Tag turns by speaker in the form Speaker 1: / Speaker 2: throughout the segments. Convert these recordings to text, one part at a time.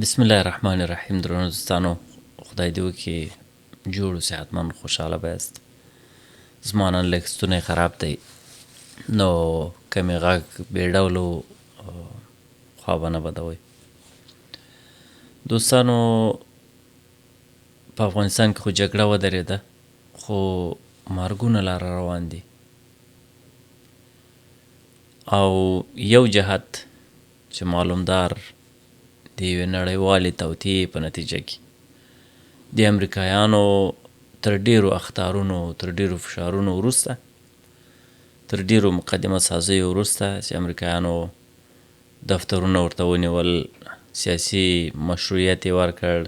Speaker 1: بسم الله الرحمن الرحیم درنو دوستانو، خدای دې وکړي جوړ او صحتمند خوشحاله به یاست. زما نن لږ ستونی خراب دی، نو که مې غږ بې ډوله و خوا به نه بدوئ. دوستانو، په افغانستان کې خو جګړه ودرېده، خو مرګونه لا روان دي او یو جهت چې معلومدار د یوې نړیوالې توطیې په نتیجه کې د امریکایانو تر ډیرو اخطارونو، تر ډیرو فشارونو وروسته، تر ډیرو مقدمه سازیو وروسته چې امریکایانو دفترونه ورته ونیول، سیاسي مشروعیت یې ورکړ،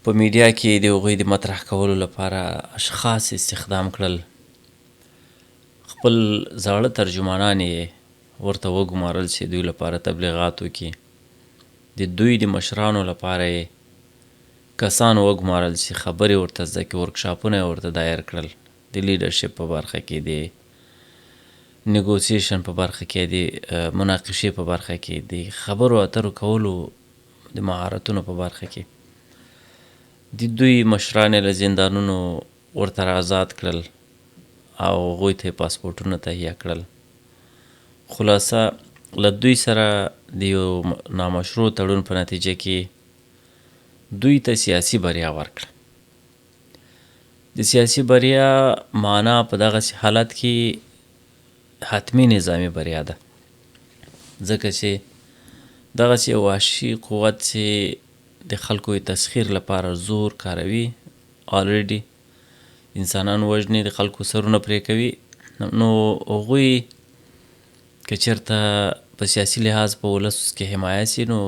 Speaker 1: په میډیا کې د هغوی د مطرح کولو لپاره اشخاص استخدام کړل، خپل زاړه ترجمانان یې ورته وګمارل چې دوی لپاره تبلیغات وکړي، د دوی د مشرانو لپاره یې کسان وګمارل چې خبرې ورته زده کړي، ورکشاپونه یې ورته دایر کړل د لیډرشپ په برخه کې، د نیګوسیشن په برخه کې، د مناقشې په برخه کې، د خبرو اترو کولو د مهارتونو په برخه کې. د دوی مشران یې له زندانونو ورته را ازاد کړل او هغوی ته یې پاسپورټونه تهیه کړل. خلاصه له دوی سره د یو نامشروع تړون په نتیجه کې دوی ته سیاسي بریا ورکړه. د سیاسي بریا معنا په دغسې حالت کې حتمي نظامي بریا ده، ځکه چې دغسې یو وحشي قوت چې د خلکو د تسخیر لپاره زور کاروي، آلریډي انسانان وژني، د خلکو سرونه پرې کوي، نو هغوی که چېرته په سیاسي لحاظ په ولس کې حمایه سي، نو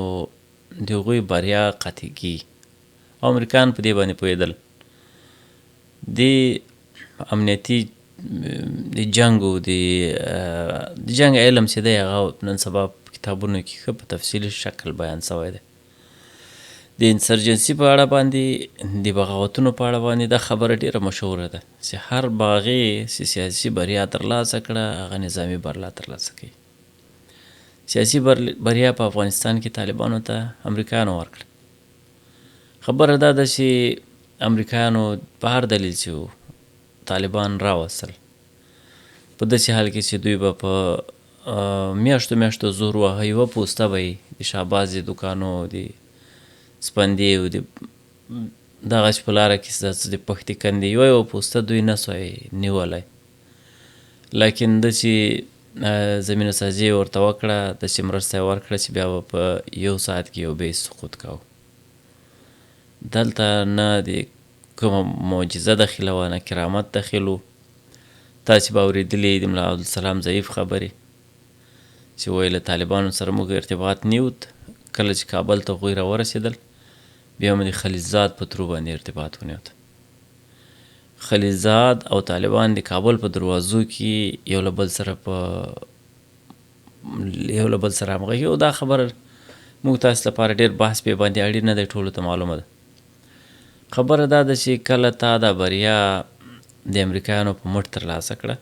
Speaker 1: د هغوی بریا قطعي کېږي. او امریکایان په دې باندې پوهېدل. د امنیتي د جنګ او د جنګ علم چې دی، هغه نن سبا په کتابونو کې ښه په تفصیلي شکل بیان شوی دی. د انسرجنسي په اړه باندې، د بغاوتونو په اړه باندې دا خبره ډېره مشهوره ده چې هر باغي چې سیاسي بریا ترلاسه کړه، هغه نظامي بریا ترلاسه کوي. سیاسي بریا په افغانستان کې طالبانو ته امریکایانو ورکړه. خبره دا ده چې امریکایانو په هر دلیل چې وو طالبان راوستل، په داسې حال کې چې دوی به په میاشتو میاشتو زور واهه، یوه پوسته به یې د شهباز د دوکانو، د سپندې او د دغه چې په لاره کې د پښتې کندې یوه یوه پوسته دوی نه سوای نیولی، لیکن داسې زمینه سازي یې ورته وکړه، داسې مرسته یې ورکړه چې بیا به په یو ساعت کې یو بیس سقوط کاوه. دلته نه د کومه معجزه دخیله وه، نه کرامت دخیل و. تاسې به اورېدلي د ملا عبدالسلام ضعیف خبرې چې وایي له طالبانو سره موږ ارتباط نیود، کله چې کابل ته هغوی راورسېدل بیا مو د خلیلزاد په ترو باندې ارتباط ونیود. خلیلزاد او طالبان د کابل په دروازو کې یو له بل سره په یو له بل سره همغږي او دا خبره موږ تاسو لپاره ډېر بحث پې باندې اړین نه دی، ټولو ته معلومه ده. خبره دا ده چې کله تا دا بریا د امریکایانو په مټ ترلاسه کړه،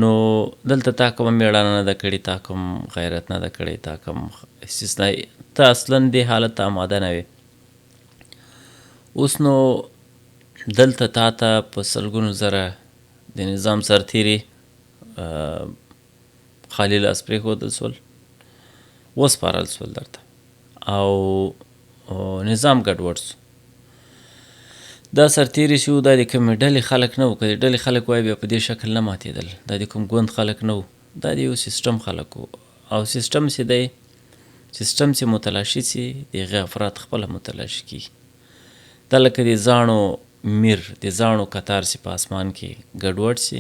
Speaker 1: نو دلته تا کومه مېړانه نه ده کړې، تا کوم غیرت نه ده کړی، تا کوم استثنایي، ته اصلا دې حالت ته اماده نه وې. اوس نو دلته تا ته په سلګونو زره د نظام سرتیري خالي لاس پرېښودل سول، وسپارل سول درته او نظام ګډوډ سو. دا سرتیري چې وو دا د کومې ډلې خلک نه وو، که د ډلې خلک وای بیا په دې شکل نه ماتېدل. دا د کوم ګوند خلک نه وو، دا د یو سیستم خلک وو. او سیستم چې دی، سیستم چې متلاشي سي، د هغې افراد خپله متلاشي کېږي. دا لکه د زاڼو میر، د زاڼو کتار چې په اسمان کې ګډوډ سي،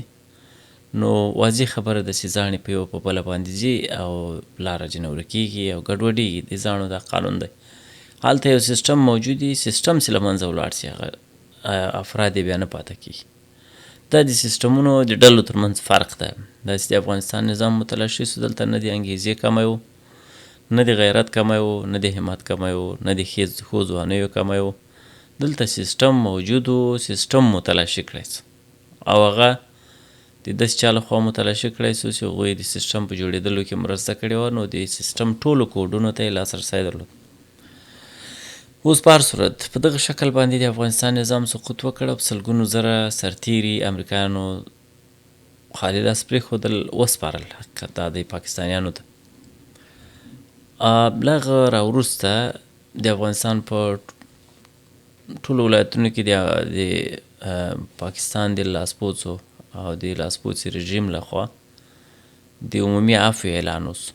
Speaker 1: نو واضح خبره ده چې زاڼې په یوه په بله باندې ځي او لاره ځینې ورکېږي او ګډوډېږي. د زاڼو دا قانون دی. هلته یو سیستم موجود وي، سیستم چې له منځه ولاړ سي، هغه افراد یې بیا نه پاته کېږي. دا د سیستمونو د ډلو ترمنځ فرق ده. دا چې د افغانستان نظام متلاشي سو، دلته نه د انګیزې کمی و، نه د غیرت کمی و، نه د همت کمی و، نه د ښو ځوانیو کمی و. دلته سیستم موجود و، سیستم متلاشي کړی سو او هغه د د داسې چا لخوا متلاشي کړای شو چې هغوی د سیستم په جوړېدلو کې مرسته کړې وه، نو د سیستم ټولو کوډونو ته یې لاسرسی درلود. اوس په هر صورت په دغه شکل باندې د افغانستان نظام سقوط وکړ او په سلګونو زره سرتیري امریکایانو خالي لاس پرېښودل، وسپارل، حقیقت دا دی پاکستانیانو ته. له هغه را وروسته د افغانستان په ټولو ولایتونو کې د پاکستان د لاسپوڅو او د لاسپوڅي رژیم لخوا د عمومي عفوې اعلان وسو.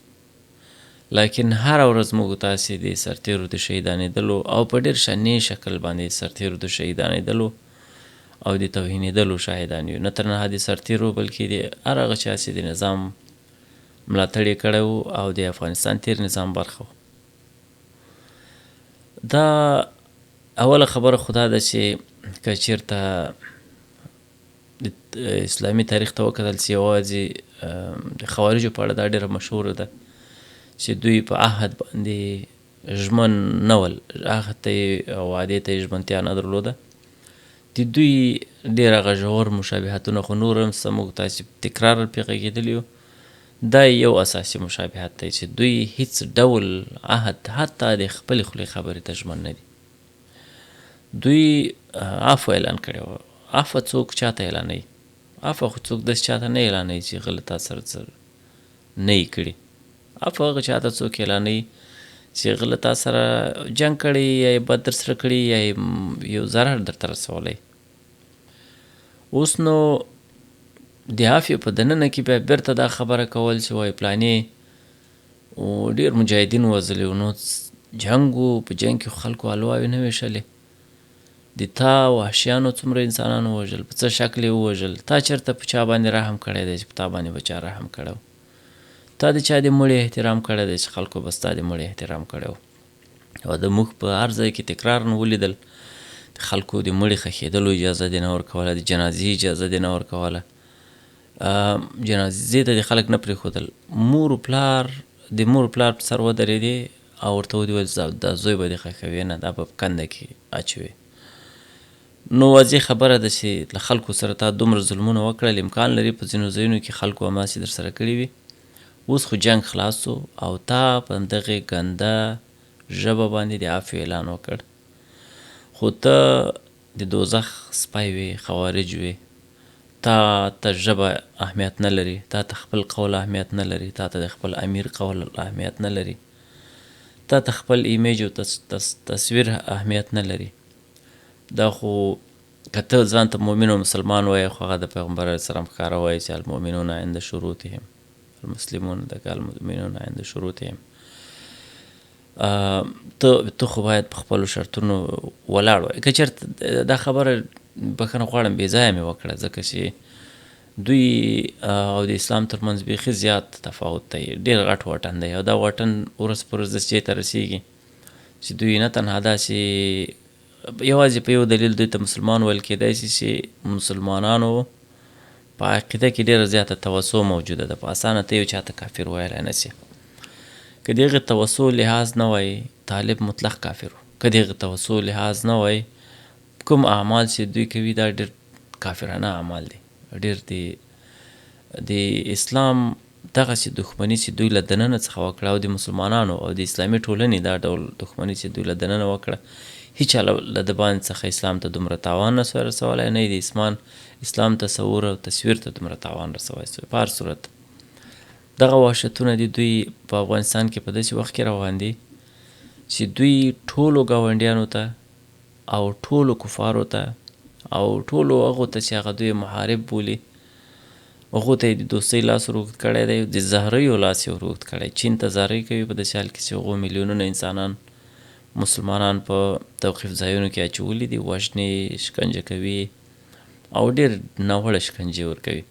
Speaker 1: لکن هره ورځ موږ تاسې د سرتیرو د شهیدانېدلو او په ډېر شنې شکل باندې سرتیرو د شهیدانېدلو او د توهینېدلو شاهدان یو. نه تنها د سرتیرو بلکې د هر هغه چا چې د نظام ملاتړ یې کړی و او د افغانستان تیر نظام برخه و. دا اوله خبره خو دا ده چې که چېرته د اسلامي تاریخ ته وکتل شي، یوازې د خوارجو په اړه دا ډېره مشهوره ده چې دوی په عهد باندې ژمن نه ول، عهد ته یې او وعدې ته یې ژمنتیا نه درلوده. د دوی ډېر هغه ژور مشابهتونه خو نور هم شته، موږ تاسې تکرار پرې غږېدلي یو. دا یو اساسي مشابهت دی چې دوی هیڅ ډول عهد حتی د خپلې خولې خبرې ته ژمن نه دي. دوی عفو اعلان کړې وه. عفو څوک چاته اعلانوي؟ عفو خو څوک داسې چاته نه اعلانوي چې هغه له تا سره څه نه یې کړي. عفو هغه چاته څوک اعلانوي چې هغه له تا سره جنګ کړی، یا یې بد در سره کړي، یا یې یو ضرر درته رسولی. اوس نو د عفوې په دننه کې بیا بیرته دا خبره کول چې وایي پلانې ډېر مجاهدین وزلي وو، نو جنګ و، په جنګ کې خلکو الواوې نه ویشلې، د تا وحشیانو څومره انسانان ووژل، په څه شکل یې ووژل، تا چېرته په چا باندې رحم کړی دی چې په تا باندې به چا رحم کړی و، تا د چا د مړي احترام کړی دی چې خلکو به ستا د مړي احترام کړی و. او د موږ په هر ځای کې تکرار نو ولیدل، د خلکو د مړي ښخېدلو اجازه دې نه ورکوله، د جنازې اجازه دې نه ورکوله، جنازې ته دې خلک نه پرېښودل. مور و پلار د مور و پلار په سر ودرېدې او ورته ودې ویل دا زوی به دې ښخوې نه، دا به په کنده کې اچوې. نو واضح خبره ده چې له خلکو سره تا دومره ظلمونه وکړل، امکان لري په ځینو ځایونو کې خلکو همداسې در سره کړي وي. اوس خو جنګ خلاص شو او تا په دغې ګنده ژبه باندې د عفوې اعلان وکړ، خو ته د دوزخ سپی وې، خوارج وې، تا ته ژبه اهمیت نه لري، تا ته خپل قول اهمیت نه لري، تا ته د خپل امیر قول اهمیت نه لري، تا ته خپل ایمیج او تصویر اهمیت نه لري. دا خو که ته ځان ته مؤمن او مسلمان وایې، خو هغه د پیغمبر علیه السلام ښکاره وایي چې المؤمنون عند شروطهم، المسلمون دغه المؤمنون عند شروطهم. ته خو باید په خپلو شرطونو ولاړ وای. که چېرته دا خبره بښنه غواړم بې ځایه مې وکړه، ځکه چې دوی او د اسلام ترمنځ بیخي زیات تفاوت دی، ډېر غټ واټن دی، او دا واټن ورځ پر ورځ داسې ځای ته رسېږي چې دوی نه تنها داسې یوازې په یو دلیل دوی ته مسلمان ویل کېدای شي چې مسلمانانو په عقیده کې ډېره زیاته توسع موجوده ده، په اسانه ته یو چاته کافر ویلی نه شي. که د هغې توسع لحاظ نه وای، طالب مطلق کافر و. که د هغې توسع لحاظ نه وای، کوم اعمال چې دوی کوي دا ډېر کافرانه اعمال دي، ډېر د اسلام دغسې دښمني چې دوی له دننه څخه وکړه، او د مسلمانانو او د اسلامي ټولنې دا ډول دښمني چې دوی له دننه وکړه، هیچا له د باندې څخه اسلام ته دومره تاوان نه سوای رسولی، نه یې د اسلام تصور او تصویر ته دومره تاوان رسولی سوی. په هر صورت دغه وحشتونه د دوی په افغانستان کې په داسې وخت کې روان دي چې دوی ټولو ګاونډیانو ته او ټولو کفارو ته او ټولو هغو ته چې هغه دوی محارب بولي، هغو ته یې د دوستۍ لاس ور اوږد کړی دی، د زهریو لاس یې ور اوږد کړی. چین ته زهرۍ کوي په داسې حال کې چې هغو میلیونونه انسانان مسلمانان په توقیف ځایونو کې اچولي دي، وژني، شکنجه کوي او ډېر ناوړه شکنجې ورکوي.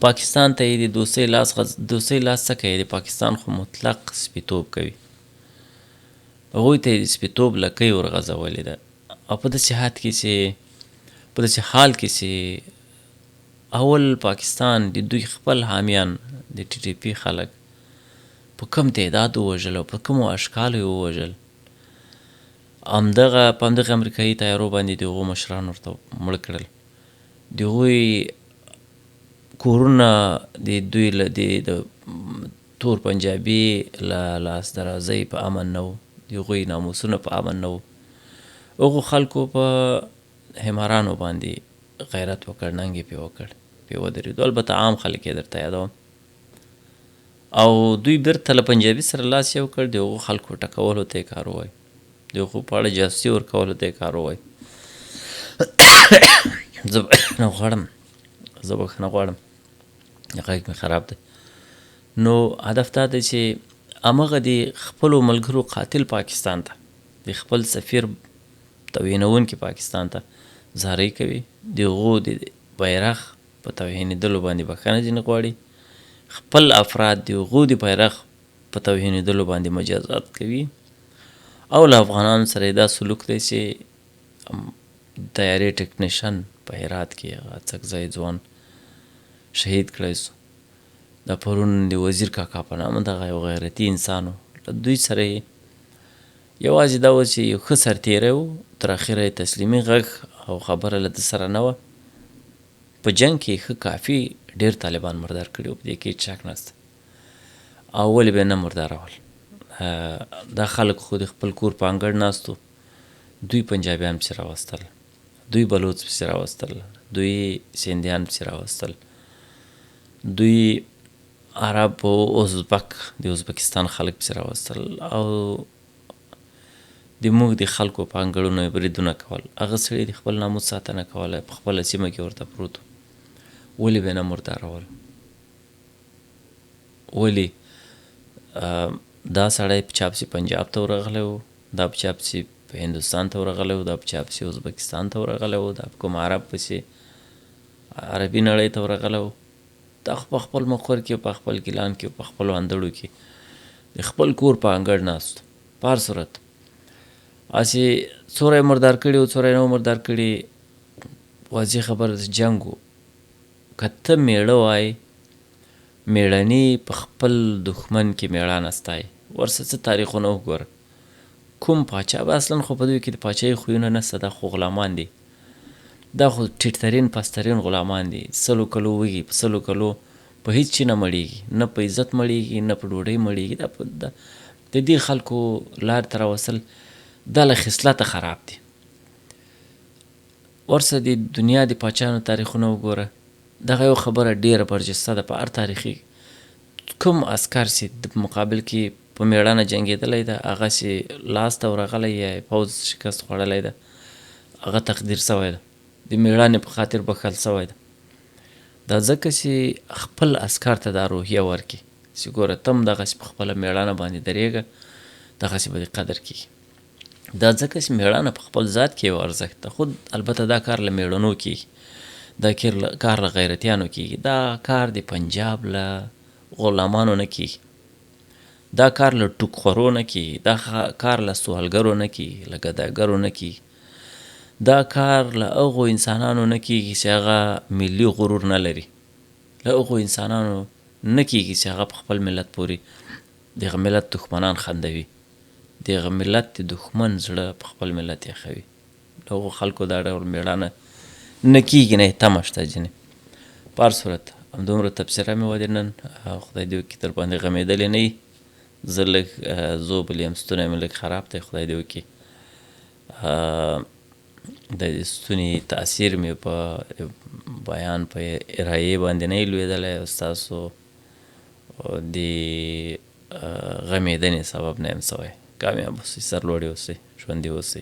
Speaker 1: پاکستان ته یې د دوستۍ لاس دوستۍ لاس څه کوي؟ د پاکستان خو مطلق سپیتوب کوي، هغوی ته یې د سپیتوب لکۍ ورغځولې ده. او په داسې حد کې چې په داسې حال کې چې اول پاکستان د دوی خپل حامیان د ټي ټي پي خلک په کوم تعداد ووژل او په کومو اشکالو یې ووژل، همدغه په همدغه امریکایي طیارو باندې د هغو مشران ورته مړه کړل. د هغوی کورونه د دوی له دې د تور پنجابي له لاس درازۍ په امن نه وو، د هغوی ناموسونه په امن نه وو. هغو خلکو په حمارانو باندې غیرت وکړ، ننګ یې پرې وکړ، پرې ودرېدو. البته عام خلک یې درته یادوم. او دوی بیرته له پنجابي سره لاس یو کړ، د هغو خلکو ټکولو ته یې کار ووایي، د هغو په اړه جاسوسي ورکولو ته یې کار ووایي. زه بښنه غواړم، زه بښنه غواړم، غږ مې خراب دی. نو هدف دا دی چې همغه د خپلو ملګرو قاتل پاکستان ته، د خپل سفیر توهینوونکي پاکستان ته زارۍ کوي، د هغو د بیرغ په توهینېدلو باندې بښنه ځینې غواړي، خپل افراد د هغو د بیرغ په توهینېدلو باندې مجازات کوي، او له افغانانو سره یې دا سلوک دی چې طیارې ټکنیشن په هرات کې هغه اڅکزی ځوان شهید کړی سو، دا پرون د وزیر کاکا په نامه دغه یو غیرتي انسان و، له دوی سره یې یوازې دا و چې یو ښه سرتیری و، تر اخره یې تسلیمي غږ او خبره له ده سره نه وه. په جنګ کې ښه کافي ډېر طالبان مردار کړي وو، په دې کې هېڅ شک نشته، او ولې به یې نه مردارول؟ دا خلک خو د خپل کور په انګړ ناست وو، دوی پنجابیان پسې راوستل، دوی بلوڅ پسې راوستل، دوی سندیان پسې راوستل، دوی عرب او ازبک د ازبکستان خلک پسې راوستل، او د موږ د خلکو په انګړونو یې بریدونه کول. هغه سړي د خپل ناموس ساتنه کوله، په خپله سیمه کې ورته پروت و، ولې به یې نه مردارول؟ ولې دا سړی په چا پسې پنجاب ته ورغلی و، دا په چا پسې هندوستان ته ورغلی و، دا په چا پسې ازبکستان ته ورغلی و، دا په کوم عرب پسې عربي نړۍ ته ورغلی و؟ دا خو په خپل مقر کې، په خپل ګیلان کې، په خپلو اندړو کې د خپل کور په انګړ ناست. په هر صورت هسې څوره یې مردار کړي او څوره یې نه مردار کړي، واضح خبره ده جنګ و. که ته مېړه وای، مېړني په خپل دښمن کې مېړانه ستایي. ورسه څه تاریخونه وګوره، کوم پاچا به اصلا خو په دوی کې د پاچاهۍ خویونه نشته، دا خو غلامان دي، دا خو ټیټ ترین پسترین غلامان دي، سلو کلو وږي، په سلو کلو په هیڅ چي نه مړیږي، نه په عزت مړیږي، نه په ډوډۍ مړیږي. دا د دې خلکو لار ته راوستل دا له خصلته خراب دي. ورسه د دنیا د پاچانو تاریخونه وګوره، دغه یو خبره ډیره برجسته ده. په هر تاریخي کوم عسکر چې د مقابل کې په میړانه جنګېدلی ده، هغه چې لاس ته ورغلی یا پوځ شکست خوړلی ده، هغه تقدیر سوی ده، د میړانې په خاطر بخښل سوی ده. دا ځکه چې خپل عسکر ته دا روحیه ورکړي چې ګوره ته هم دغسې په خپله میړانه باندې درېږه، دغسې به دې قدر کېږي. دا ځکه چې میړانه په خپل ذات کې یو ارزښت ده، خو البته دا کار له میړنو کېږي، دا کار له غیرتیانو کېږي، دا کار د پنجاب له غلامانو نه کېږي، دا کار له ټوکخورو نه کېږي، دا کار له سوالګرو نه کېږي، له ګداګرو نه کېږي، دا کار له هغو انسانانو نه کېږي چې هغه ملي غرور نه لري، له هغو انسانانو نه کېږي چې هغه په خپل ملت پورې د هغه ملت دښمنان خندوي، د هغه ملت د دښمن زړه په خپل ملت یخوي. له هغو خلکو دا ډول مېړانه نه کېږي، نه یې تمه شته ځینې. په هر صورت همدومره تبصره مې وه د نن. خدای دې وکړي در باندې غمېدلې نه وي. زه لږ ژوبل یم، ستونی مې لږ خراب دی، خدای دې وکړي د ستوني تاثیر مې په بیان په ارایې باندې نه وي لوېدلی، او ستاسو د غمېدنې سبب نه یم سوی. کامیاب اوسئ، سرلوړي اوسئ، ژوندي اوسئ.